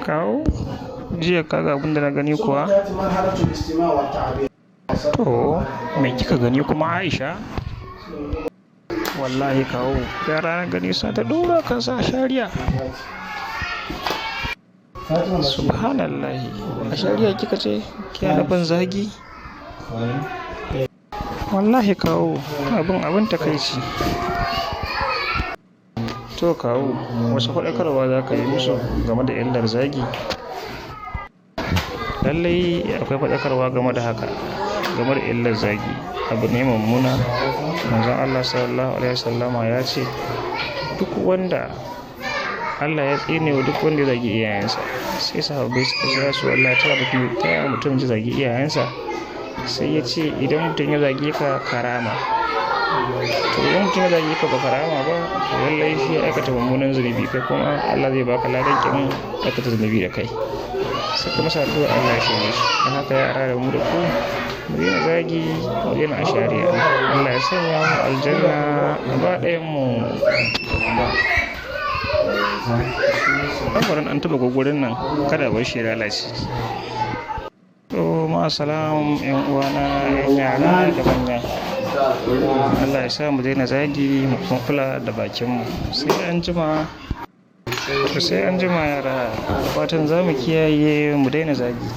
Kawu, jiya kaga abin da na gani kuwa? To, me kika gani kuma, Aisha? Wallahi kawu, yara na gani suna ta ɗora kansu ashariya. Subhanallahi, ashariya kika ce? Kina nufin zagi? Wallahi kawu, abin abin takaici. To kawu, wasu faɗakarwa za ka yi musu game da illar zagi? Lallai akwai faɗakarwa game da haka, game da illar zagi. Abu ne mummuna. Manzon Allah Sallallahu Alaihi Wasallama ya ce, duk wanda Allah ya tsine wa duk wanda ya zagi iyayensa. Sai sahabbai suka ce, "Ya Rasulullah, ta yaya mutum zai zagi iyayensa?" Sai ya ce, idan mutum ya zage ka, karama. To idan mutum ya zage ka ba karama ba, to lallai shi ya aikata mummunan zunubi, kai kuma Allah zai baka ladan kin aikata zunubi da kai. Sai ka masa addu'a Allah ya shirye shi. Don haka yara, da mu da ku, mu daina zagi, mu daina ashariya. Allah ya sanya mu aljanna gaba ɗayan mu. Ɗan an taɓa gwagwarin nan, kada a bar shi ya lalace. To, ma'assalam 'yan uwana, 'yan yara da manya. Allah ya sa mu daina zagi, mu kuma kula da bakinmu. Sai an jima. To sai an jima yara. Da fatan za mu kiyaye mu daina zagi.